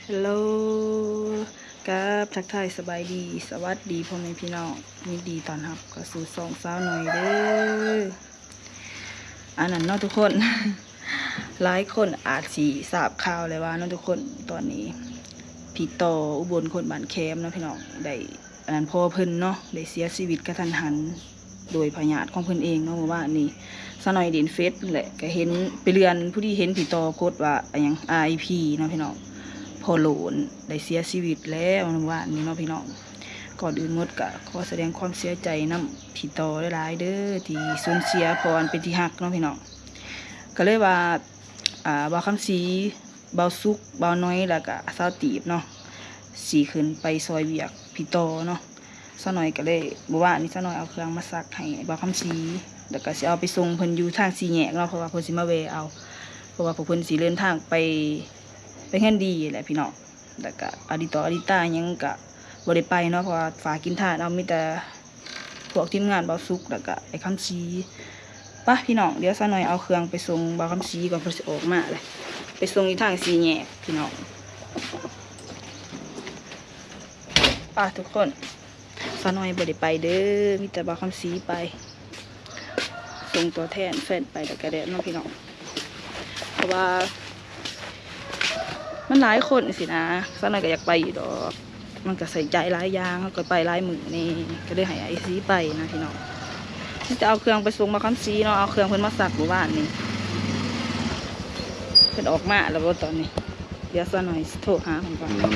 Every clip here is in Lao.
ເຮລໂລ ກັບທັກທາຍສະບາຍດີ ສະຫວັດດີພໍ່ແມ່ພີ່ນ້ອງ ຍິນດີຕ້ອນຮັບເຂົ້າສູ່ຊ່ອງສາວໜ້ອຍເດີ. ອັນນັ້ນເນາະທຸກຄົນ ຫຼາຍຄົນອາດຊິຊາບຂ່າວແລ້ວວ່າເນາະທຸກຄົນ ຕອນນີ້ພີ່ຕໍ່ອຸບົນຄົນບ້ານແຄມເນາະພີ່ນ້ອງ ໄດ້ ອັນນັ້ນພໍ່ເພິ່ນເນາະ ໄດ້ເສຍຊີວິດກະທັນຫັນໂດຍພະຍາດຂອງເພິ່ນເອງເນາະ. ມື້ວານນີ້ສາວໜ້ອຍຫຼິ້ນເຟສແຫຼະ ກະເຫັນໄປເລື່ອນ ພໍດີເຫັນພີ່ຕໍ່ໂພສວ່າ ອາຫຍັງ ອາໄອພີ ເນາະພີ່ນ້ອງ ພໍ່ໂຫຼນໄດ້ເສຍຊີວິດແລ້ວມື້ວານນີ້ເນາະພີ່ນ້ອງ. ກ່ອນອື່ນໝົດກະຂໍສະແດງຄວາມເສຍໃຈນຳພີ່ຕໍ່ຫຼາຍໆເດີ ທີ່ສູນເສຍພໍ່ອັນເປັນທີ່ຮັກເນາະພີ່ນ້ອງ. ກະເລີຍວ່າ ອ່າ ບ່າວຄຳສີ ບ່າວສຸກ ບ່າວໜ້ອຍ ແລ້ວກະສາວຕີບເນາະ ຊິຂຶ້ນໄປຊ່ອຍວຽກພີ່ຕໍ່ເນາະ. ສາວໜ້ອຍກະເລີຍ ມື້ວານນີ້ສາວໜ້ອຍເອົາເຄື່ອງມາຊັກໃຫ້ບ່າວຄຳສີ ແລ້ວກະຊິເອົາໄປສົ່ງເພິ່ນຢູ່ທາງສີ່ແຍກເນາະ ເພາະວ່າເພິ່ນຊິມາແວ່ເອົາ ເພາະວ່າພວກເພິ່ນຊິເດີນທາງໄປ ໄປເຮືອນດີແຫຼະພີ່ນ້ອງ. ແລ້ວກະອາລິໂຕອາລິຕາຫຍັງກະບໍ່ໄດ້ໄປເນາະ ເພາະວ່າຝາກກິນທານເອົາ ມີແຕ່ ພວກທີມງານບ່າວສຸກ ແລ້ວກະໄອ້ຄຳສີ. ປະພີ່ນ້ອງ ດຽວສາວໜ້ອຍເອົາເຄື່ອງໄປສົ່ງບ່າວຄຳສີກ່ອນ ເພິ່ນຊິອອກມາແຫຼະ ໄປສົ່ງຢູ່ທາງສີ່ແຍກພີ່ນ້ອງ. ປະທຸກຄົນ ສາວໜ້ອຍບໍ່ໄດ້ໄປເດີ ມີແຕ່ບ່າວຄຳສີໄປ ສົ່ງຕົວແທນແຟນໄປແລ້ວກະແລ້ວເນາະພີ່ນ້ອງ. ເພາະວ່າມັນຫຼາຍຄົນຊີ້ນະ ສາວໜ້ອຍກະຢາກໄປຢູ່ດອກ ມັນກະໃຊ້ຈ່າຍຫຼາຍຢ່າງ ເຮົາກະໄປຫຼາຍມື້ແດ່ ກະເລີຍໃຫ້ອ້າຍສີໄປນະພີ່ນ້ອງ. ຊິແຕ່ເອົາເຄື່ອງໄປສົ່ງບ່າວຄຳສີເນາະ ເອົາເຄື່ອງເພິ່ນມາຊັກມື້ວານນີ້ ເພິ່ນອອກມາແລ້ວບໍ່ຕອນນີ້? ດຽວສາວໜ້ອຍຊິໂທຫາເພິ່ນກ່ອນ ອືມ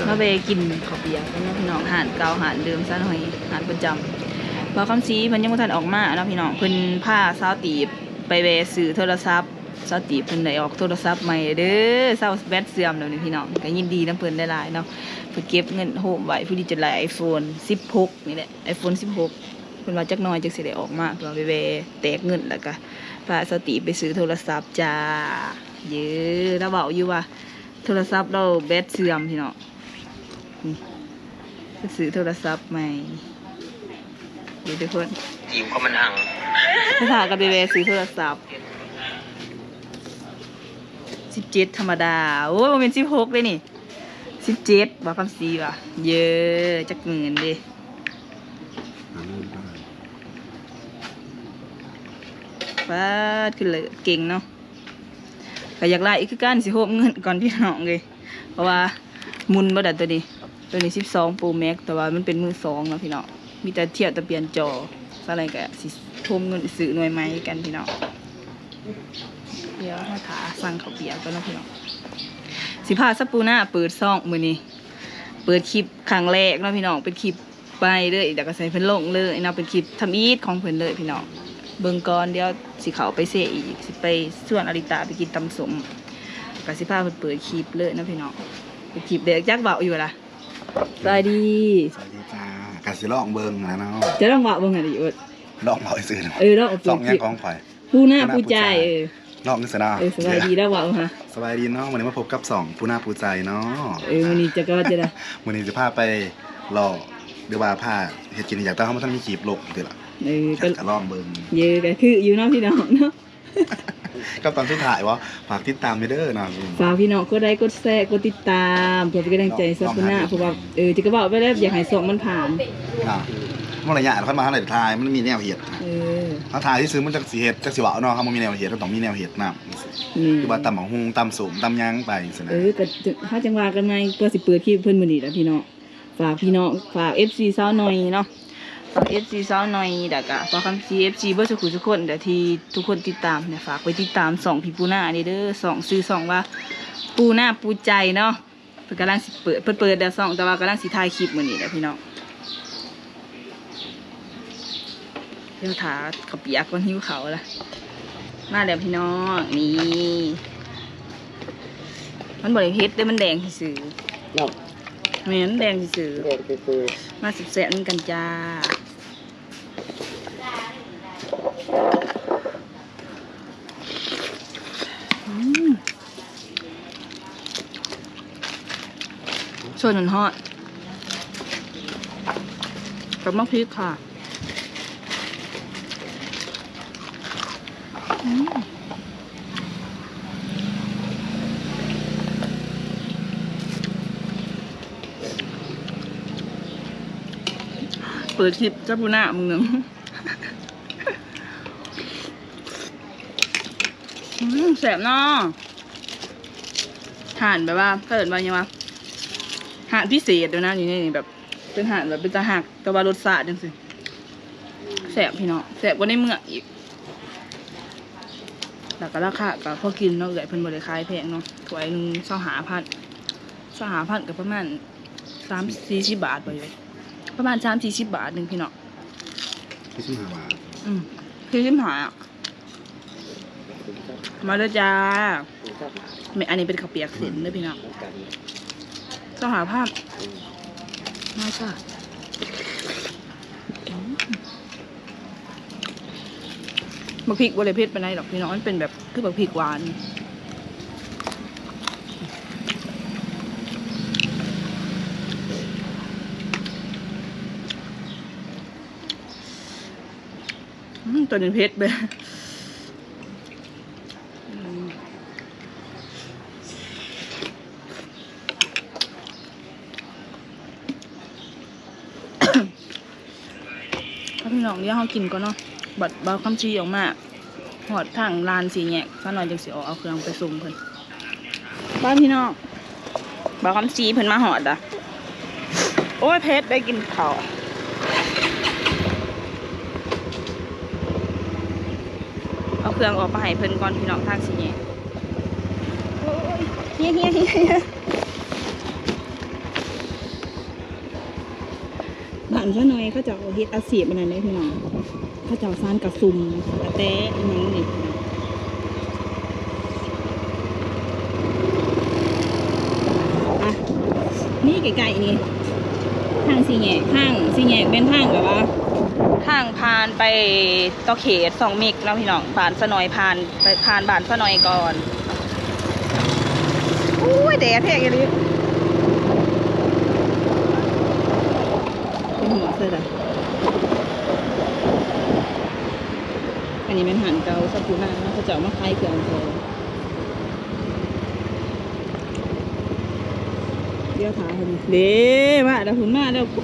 ມາແວ່ກິນເຂົ້າປຽກກັນເນາະພີ່ນ້ອງ ຮ້ານເກົ່າຮ້ານເດີມສາວໜ້ອຍ ຮ້ານປະຈຳ. ບ່າວຄຳສີເພິ່ນຍັງບໍ່ທັນອອກມາເນາະພີ່ນ້ອງ ເພິ່ນພາສາວຕີບໄປແວ່ຊື້ໂທລະສັບ ສາວຕີບເພິ່ນໄດ້ອອກໂທລະສັບໃໝ່ເດີ ເຊົາແບັດເສື່ອມແລ້ວນີ້ພີ່ນ້ອງ ກະຍິນດີນຳເພິ່ນຫຼາຍໆເນາະ. ເພິ່ນເກັບເງິນໂຮມໄວ້ ພໍດີຈະໄດ້ໄອໂຟນສິບຫົກນີ້ແຫຼະ ໄອໂຟນສິບຫົກ ເພິ່ນວ່າຈັກໜ້ອຍຈັ່ງຊິໄດ້ອອກມາ ເພິ່ນວ່າໄປແວ່ແຕກເງິນ ແລ້ວກະພາສາວຕີບໄປຊື້ໂທລະສັບຈ້າ. ເອີ ລາວເວົ້າຢູ່ວ່າໂທລະສັບລາວແບັດເສື່ອມພີ່ນ້ອງ ອືມ ໄປຊື້ໂທລະສັບໃໝ່ ເດີທຸກຄົນ ຈີມເຂົາມັນອັງ ພາກັນໄປແວ່ຊື້ໂທລະສັບ ສິບເຈັດທຳມະດາ ໂອ້ຍ ບໍ່ແມ່ນສິບຫົກເດ້ນີ້ ສິບເຈັດ ບ່າວຄຳສີວ່າ ເຢີ ຈັກໝື່ນເດ້ ປາດ ຄືເລີດເກັ່ງເນາະ. ກະຢາກໄດ້ອີກຄືກັນ ຊິໂຮມເງິນກ່ອນພີ່ນ້ອງເອີຍ ເພາະວ່າໝຸ່ນບໍ່ໄດ້ໂຕນີ້ ໂຕນີ້ສິບສອງໂປຣແມັກ ແຕ່ວ່າມັນເປັນມືສອງເນາະພີ່ນ້ອງ ມີແຕ່ທຽບແຕ່ປ່ຽນຈໍ ສາວໜ້ອຍກະຊິໂຮມເງິນຊື້ໜ່ວຍໃໝ່ຄືກັນພີ່ນ້ອງ. ດຽວເຮົາຖ້າສັ່ງເຂົ້າປຽກກ່ອນເນາະພີ່ນ້ອງ ຊິພາສາວປູນາເປີດຊ່ອງມື້ນີ້ ເປີດຄລິບຄັ້ງແລກເນາະພີ່ນ້ອງ ເປັນຄລິບ ໄປເລີຍ ແລ້ວກະໃສ່ເພິ່ນລົງເລີຍເນາະ ເປັນຄລິບທຳອິດຂອງເພິ່ນເລີຍພີ່ນ້ອງ. ເບິ່ງກ່ອນ ດຽວຊິເຂົ້າໄປເຊອີກ ຊິໄປຊວນອາລິຕາໄປກິນຕຳສົ້ມ ກະຊິພາເພິ່ນເປີດຄລິບເລີຍເນາະພີ່ນ້ອງ. ເປີດຄລິບແລ້ວ ຈັກເວົ້າຢູ່ລະ ສະບາຍດີ ສະບາຍດີຈ້າ ກະຊິລອງເບິ່ງຫັ້ນລະເນາະ ຈະລອງເວົ້າເບິ່ງຫັ້ນອີກ ລອງເວົ້າຊື່ໆ ເອີ ລອງເປີດຄລິບ ຊ່ອງຫຍັງຂອງຂ້ອຍ? ປູນາປູໃຈ ເອີ ລອງເບິ່ງຊັ້ນເນາະ ເອີ ສະບາຍດີ ເດີ ລາວເວົ້າຫາ ສະບາຍດີເນາະ ມື້ນີ້ມາພົບກັບຊ່ອງປູນາປູໃຈເນາະ ເອີ ມື້ນີ້ຈະກະວ່າຈັ່ງໃດ? ມື້ນີ້ຊິພາໄປເລາະ ຫຼືວ່າພາເຮັດກິນເຮັດຢາກ ແຕ່ເຮົາບໍ່ທັນມີຄລິບລົງເທື່ອລະ ເອີ ກະ ກະລອງເບິ່ງ ເອີ ກະຄືຢູ່ເນາະພີ່ນ້ອງເນາະ ກັບຕອນສຸດທ້າຍບໍ ຝາກຕິດຕາມແດ່ເດີເນາະ ຝາກພີ່ນ້ອງກົດໄລກົດແຊ ກົດຕິດຕາມ ເພື່ອເປັນກຳລັງໃຈສາວປູນາ ເພາະວ່າ ເອີ ຈະກະເວົ້າໄປແລ້ວ ຢາກໃຫ້ຊ່ອງມັນຜ່ານ ເນາະ ມັນລະຍະ ຄັນວ່າເຮົາໄດ້ຖ່າຍ ມັນມີແນວເຮັດ ເອີ ເຮົາຖ່າຍຊື່ໆ ມັນຈັກຊິເຮັດ ຈັກຊິເວົ້າເນາະ ເຮົາບໍ່ມີແນວເຮັດ ເຮົາຕ້ອງມີແນວເຮັດນຳ ຄືວ່າຕຳບັກຫຸ່ງ ຕຳສົ້ມ ຕຳຫຍັງໄປຈັ່ງຊີ້ນະ ເອີ ກະເຮົາຈັ່ງວ່າກັນໃໝ່ ເພື່ອຊິເປີດຄລິບເພິ່ນມື້ນີ້ລະພີ່ນ້ອງ. ຝາກພີ່ນ້ອງ ຝາກເອັຟຊີສາວໜ້ອຍເນາະ ຝາກເອັຟຊີສາວໜ້ອຍ ແລ້ວກະຝາກຄຳສີເອັຟຊີເບິດສູ່ຜູ້ສູ່ຄົນ ທີ່ທຸກຄົນຕິດຕາມເນຍ ຝາກໄປຕິດຕາມຊ່ອງພີ່ປູນານີ້ເດີ ຊ່ອງ ຊື່ຊ່ອງວ່າປູນາປູໃຈເນາະ. ເພິ່ນກຳລັງຊິເປີດ ເພິ່ນເປີດແລ້ວຊ່ອງ ແຕ່ວ່າກຳລັງຊິຖ່າຍຄລິບມື້ນີ້ແຫຼະພີ່ນ້ອງ. ດຽວຖ້າເຂົ້າປຽກກ່ອນ ຫິວເຂົ້າລະ ມາແລ້ວພີ່ນ້ອງ ນີ້ ມັນບໍ່ໄດ້ເຜັດເດ້ ມັນແດງຊື່ໆ ເນາະ ແມ່ນ ມັນແດງຊື່ໆ ແດງຊື່ໆ ມາແຊບໆນຳກັນຈ້າ. ອືມ ສ່ວນມັນຮອດ ກັບໝາກພິກຄ່ະ ອືມ. ເປີດຄລິບຈັກຜູ້ນາບາງໜຶ່ງ. ອືມ ແຊບເນາະ. ຮ້ານແບບວ່າ ເຂົາເອີ້ນວ່າຫຍັງວະ ຮ້ານພິເສດໂດຍນະ. ຢູ່ໃນນີ້ແບບເປັນຮ້ານແບບເປັນຕາຮັກ ແຕ່ວ່າລົດຊາດຈັ່ງຊີ້ ແຊບພີ່ນ້ອງ ແຊບກວ່າໃນເມືອງອີກ. ແລ້ວກໍລາຄາກໍພໍກິນເນາະ ເອື້ອຍເພິ່ນບໍ່ໄດ້ຂາຍແພງເນາະ. ຖ້ວຍໜຶ່ງຊາວຫ້າພັນ ຊາວຫ້າພັນກໍປະມານສາມສີ່ສິບບາດບໍ່ເອື້ອຍ ປະມານສາມສີ່ສິບບາດໜຶ່ງພີ່ນ້ອງ. ສີ່ສິບຫ້າບາດ. ອືມ ສີ່ສິບຫ້າ. ມາເດີຈ້າ. ແມ່ນ ອັນນີ້ເປັນເຂົ້າປຽກເສັ້ນເດີພີ່ນ້ອງ. ຊາວຫ້າພັນ. ມາຈ້າ. ອືມ ບັກພິກບໍ່ໄດ້ເຜັດປານໃດດອກພີ່ນ້ອງ ມັນເປັນແບບຄືບັກພິກຫວານ. ອືມ ຕົວນີ້ເຜັດເດີ້. ອືມ ພີ່ນ້ອງ ດຽວເຮົາກິນກ່ອນເນາະ. ບັດບ່າວຄຳສີອອກມາຮອດທາງລານສີ່ແຍກ ສາວນ້ອຍຈຶ່ງຊິອອກເອົາເຄື່ອງໄປສົ່ງເພິ່ນ. ໄປພີ່ນ້ອງ ບ່າວຄຳສີເພິ່ນມາຮອດລະ. ໂອ້ຍ ເຜັດ ໄດ້ກິນເຂົ້າ. ເອົາເຄື່ອງອອກໄປໃຫ້ເພິ່ນກ່ອນພີ່ນ້ອງ ທາງສີ່ແຍກ. ໂອ້ຍ ເຮຍ ເຮຍ ເຮຍ ເຮຍ. ບ້ານຊາວນ້ອຍເຂົາເຈົ້າເຮັດອາຊີບອັນນັ້ນເດ້ພີ່ນ້ອງ ເຂົາເຈົ້າສານກະສຸມ ກະແຕ ອີ່ຫຍັງນີ້ພີ່ນ້ອງ. ອ່ະ ນີ້ໃກ້ໆນີ້ ທາງສີ່ແຍກ ທາງສີ່ແຍກແມ່ນທາງແບບວ່າ ທາງຜ່ານໄປຕໍ່ເຂດຊ່ອງເມັກເນາະພີ່ນ້ອງ. ບ້ານຊາວນ້ອຍ ຜ່ານ ໄປ ຜ່ານບ້ານຊາວນ້ອຍກ່ອນ. ໂອ້ຍ ແດດແຮງອີ່ຫຼີ. ເປັນຫົວໃສ່ລະ. ອັນນີ້ແມ່ນຮ້ານເກົ່າສັກຜູ້ນາງເນາະ ເຂົາເຈົ້າມາຂາຍເຄື່ອງເຂົາ. ດຽວຖ້າເພິ່ນ ເດ້ ມາແລ້ວ ເພິ່ນມາແລ້ວ. ໂອ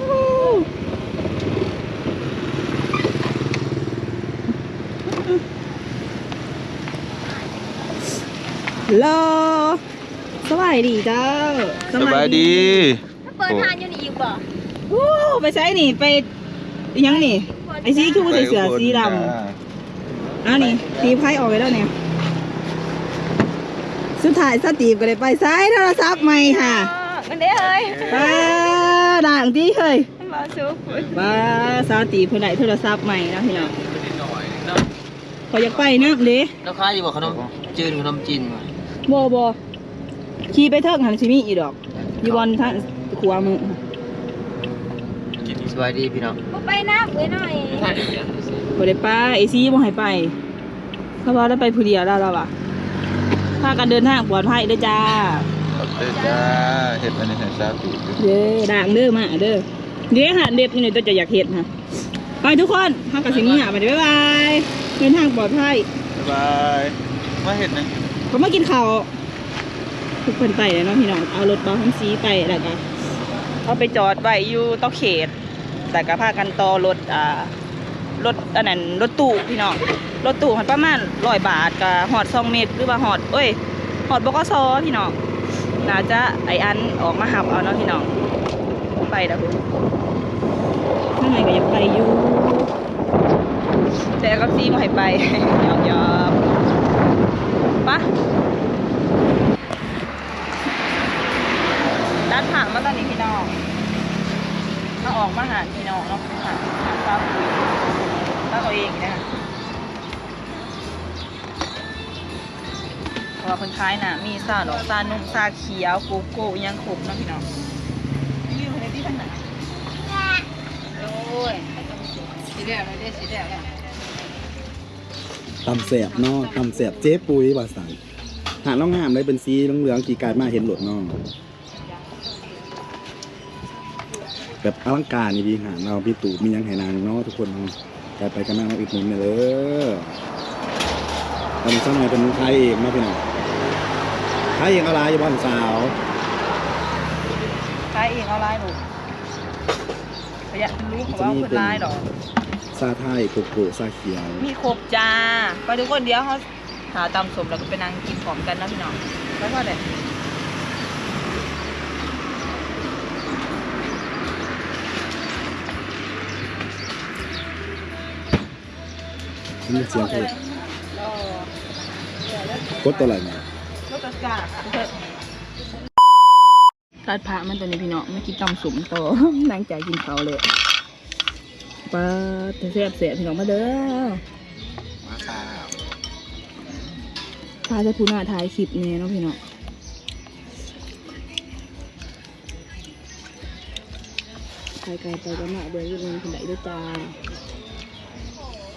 ້ ສະບາຍດີເຈົ້າ. ສະບາຍດີ. ເປີດຮ້ານຢູ່ນີ້ອີກບໍ່? ໂອ້ ໄປໃສນີ້? ໄປ ອີ່ຫຍັງນີ້? ໄອ້ສີຄືບໍ່ໃສ່ເສື້ອສີດຳ? ອັນນີ້ຕີໄພອອກໄປແລ້ວນີ້. ສຸດທ້າຍສາວຕີບກໍໄດ້ໄປ. ໃສໂທລະສັບໃໝ່ຫາ? ມັນເດ້ເຮີ້ຍ. ປ້າ ດ່າງຕິເຮີ້ຍ. ບໍ່ສຸກ ປ້າ ສາວຕີບເພິ່ນໄດ້ໂທລະສັບໃໝ່ເນາະພີ່ນ້ອງ. ຂ້ອຍຢາກໄປນຳເດ້. ແລ້ວຂາຍຢູ່ບໍ່ ຂະໜົມຈີນ ຂະໜົມຈີນ? ບໍ່ ບໍ່ ຂີ່ໄປເທິງຫັ້ນຊິມີອີກດອກ ຢູ່ບ່ອນທາງຂວາມື. ສະບາຍດີພີ່ນ້ອງ. ບໍ່ໄປນຳເອື້ອຍນ້ອຍ. ບໍ່ໄດ້ໄປ ໄອ້ສີບໍ່ໃຫ້ໄປ ເພາະວ່າລາວໄປຜູ້ດຽວແລ້ວ ລາວວ່າ. ພາກັນເດີນທາງປອດໄພເດີຈ້າ. ຂອບໃຈຈ້າ. ເຮັດອັນນີ້ໃຫ້ສາວຕີບຢູ່. ເດີ ດ່າງເດີ ມາເດີ. ເດ ຮ້ານເລັບຢູ່ນີ້ ຕົວເຈົ້າຢາກເຮັດຫັ້ນ. ໄປທຸກຄົນ ເຮົາກໍຊິເມືອບັດນີ້ ບາຍບາຍ ເດີນທາງປອດໄພ ບາຍບາຍ. ມາເຮັດຫຍັງ? ກໍມາກິນເຂົ້າ. ເພິ່ນໄປແລ້ວເນາະພີ່ນ້ອງ ເອົາລົດບ່າວຄຳສີໄປ ແລ້ວກໍເອົາໄປຈອດໄວ້ຢູ່ຕໍ່ເຂດ ແລ້ວກໍພາກັນຕໍ່ລົດ ອ່າ ລົດອັນນັ້ນ ລົດຕູ້ພີ່ນ້ອງ. ລົດຕູ້ຫັ້ນປະມານຮ້ອຍບາດ ກໍຮອດຊ່ອງເມັກ ຫຼືວ່າຮອດ ໂອ້ຍ ຮອດ ບກສ ພີ່ນ້ອງ. ໜ້າຈະໄອ້ອັນອອກມາຮັບເອົາເນາະພີ່ນ້ອງ. ໄປແລ້ວພຸ້ນ. ຂ້າງໃນກໍຢາກໄປຢູ່ ແຕ່ກັບຊີບໍ່ໃຫ້ໄປ. ຫຍອກໆ ປະ. ຕັດພາບມາຕອນນີ້ພີ່ນ້ອງ ເຮົາອອກມາຫາພີ່ນ້ອງເນາະ. ຫາ ຫາຊາວ ຕັດເອົາເອງນີ້ນະ. ເພາະວ່າເພິ່ນຂາຍນ້ຳ ມີຊາດອກ ຊານົມ ຊາຂຽວ ໂກໂກ້ ອີ່ຫຍັງຄົບເນາະພີ່ນ້ອງ. ຢູ່ໃນທີ່ທາງໜ້າ ໂອ້ຍ ຊິແລ້ວແລ້ວເດ້ ຊິແລ້ວແລ້ວ. ຕຳແຊບເນາະ ຕຳແຊບເຈປຸ້ຍວ່າຊັ້ນ. ຮ້ານລາວງາມເລີຍ ເປັນສີເຫຼືອງໆ ກີ້ກາຍມາເຫັນໂລດເນາະ. ແບບອະລັງການອີ່ຫຼີ ຮ້ານລາວມີຕູ້ມີຫຍັງໃຫ້ນັ່ງເນາະທຸກຄົນເນາະ. ໄປໄປກັນມາ ມາອຸດໜູນແດ່ເດີ. ຕອນນີ້ສາວນ້ອຍເພິ່ນຂາຍເອງເນາະພີ່ນ້ອງ. ຂາຍເອງເອົາຫຼາຍຢູ່ບໍ່ສາວ? ຂາຍເອງເອົາຫຼາຍລູກ. ໄປ ເປັນລູກຂອງເຮົາເພິ່ນຫຼາຍດອກ. ຊາໄທ ໂກໂກ້ ຊາຂຽວ ມີຄົບຈ້າ. ໄປທຸກຄົນ ດຽວເຮົາຖ້າຕຳສົ້ມແລ້ວກໍໄປນັ່ງກິນພ້ອມກັນເນາະພີ່ນ້ອງ. ໄປພໍແຫຼະ. ມີສຽງເພງ ກົດຕົວໃດແມ່? ຕັດພາບມາຕອນນີ້ພີ່ນ້ອງ ມາກິນຕຳສົ້ມຕໍ່. ນາງໃຈກິນເຂົ້າແລ້ວ. ປາດ ແຊບໆ ພີ່ນ້ອງ ມາເດີ ມາຄ່ະ. ພາແຕ່ຜູ້ໜ້າຖ່າຍຄລິບແດ່ເນາະພີ່ນ້ອງ. ໄປໄກໄປກັນມາເບິ່ງຢູ່ເຮືອນເພິ່ນໄດ້ເດີຈ້າ.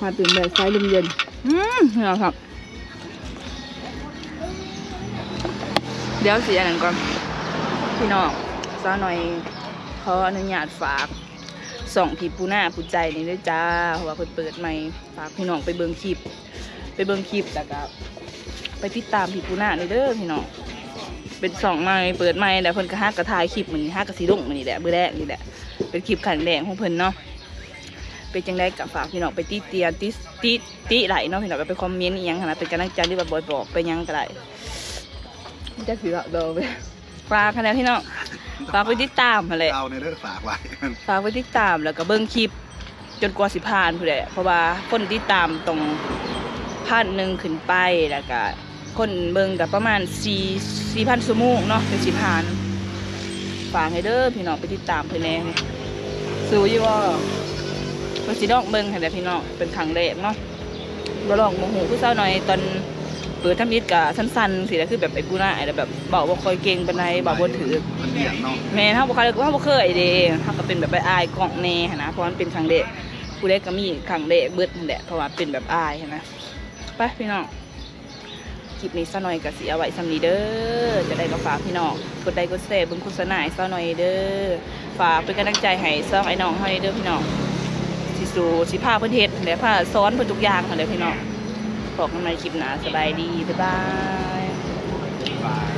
ຫາຕື່ມແບບສາຍລົມເຢັນ. ອືມ ພີ່ນ້ອງຄັບ ດຽວຊິອັນນັ້ນກ່ອນ ພີ່ນ້ອງ. ສາວໜ້ອຍຂໍອະນຸຍາດຝາກຊ່ອງພີ່ປູນາຜູ້ໃຈນີ້ເດີຈ້າ ເພາະວ່າເພິ່ນເປີດໃໝ່. ຝາກພີ່ນ້ອງໄປເບິ່ງຄລິບ ໄປເບິ່ງຄລິບ ແລ້ວກໍໄປຕິດຕາມພີ່ປູນານີ້ເດີພີ່ນ້ອງ. ເປັນຊ່ອງໃໝ່ ເປີດໃໝ່ ແລ້ວເພິ່ນກໍຫາກໍຖ່າຍຄລິບມື້ນີ້ ຫາກໍຊິລົງມື້ນີ້ແຫຼະ ມື້ແລກນີ້ແຫຼະ. ເປັນຄລິບຄັ້ງແລກຂອງເພິ່ນເນາະ. ເປັນຈັ່ງໃດກໍຝາກພີ່ນ້ອງໄປຕິຕຽນ ຕິ ຕິ ຕິໄລ້ເນາະພີ່ນ້ອງ ກໍໄປຄອມເມັນອີ່ຫຍັງຫັ້ນນະ ເປັນກຳລັງໃຈ ຫຼືວ່າບອກໄປຫຍັງກໍໄດ້. ຈັກຊິເວົ້າດອກເວີຍ ຝາກຫັ້ນແຫຼະພີ່ນ້ອງ ຝາກໄປຕິດຕາມຫັ້ນແຫຼະ. ເອົາແດ່ເດີ ຝາກໄວ້ ຝາກໄປຕິດຕາມ ແລ້ວກໍເບິ່ງຄລິບຈົນກວ່າຊິຜ່ານພຸ້ນແຫຼະ ເພາະວ່າຄົນຕິດຕາມຕ້ອງພັນໜຶ່ງຂຶ້ນໄປ ແລ້ວກໍຄົນເບິ່ງກໍປະມານສີ່ ສີ່ພັນຊົ່ວໂມງເນາະ ຈັ່ງຊິຜ່ານ. ຝາກໃຫ້ເດີພີ່ນ້ອງ ໄປຕິດຕາມເພິ່ນແດ່. ສູ້ຢູ່ບໍ່? ກໍຊິລອງເບິ່ງຫັ້ນແຫຼະພີ່ນ້ອງ ເປັນຄັ້ງແລກເນາະ. ບໍ່ລອງບໍ່ຮູ້ ຄືສາວໜ້ອຍຕອນເປີດທຳອິດກະສັ່ນໆ ຊີ້ແຫຼະ ຄືແບບໄອ້ຜູ້ນາຍແບບເວົ້າບໍ່ຄ່ອຍເກັ່ງປານໃດ ເວົ້າບໍ່ຖືກ. ມັນຫຍັງເນາະ ແມ່ນ ເຮົາບໍ່ເຄີຍ ເຮົາບໍ່ເຄີຍເດ້ ເຮົາກໍເປັນແບບອ້າຍໆກ້ອງແດ່ຫັ້ນນະ ເພາະວ່າມັນເປັນຄັ້ງແລກ. ຜູ້ໃດກໍມີຄັ້ງແລກເບິດຫັ້ນແຫຼະ ເພາະວ່າເປັນແບບອ້າຍຫັ້ນນະ. ໄປພີ່ນ້ອງ ຄລິບນີ້ສາວໜ້ອຍກໍຊິເອົາໄວ້ສ່ຳນີ້ເດີ. ຈັ່ງໃດກໍຝາກພີ່ນ້ອງກົດໄລກົດແຊເບິ່ງໂຄສະນາໃຫ້ສາວໜ້ອຍເດີ. ຝາກເປັນກຳລັງໃຈໃຫ້ສອງອ້າຍນ້ອງເຮົາແດ່ເດີພີ່ນ້ອງ. ຊິສູ້ຊິພາເພິ່ນເຮັດແຫຼະ ພາສອນເພິ່ນທຸກຢ່າງຫັ້ນແຫຼະພີ່ນ້ອງ. ພໍ້ກັນໃໝ່ຄລິບໜ້າ ສະບາຍດີ ບາຍບາຍ.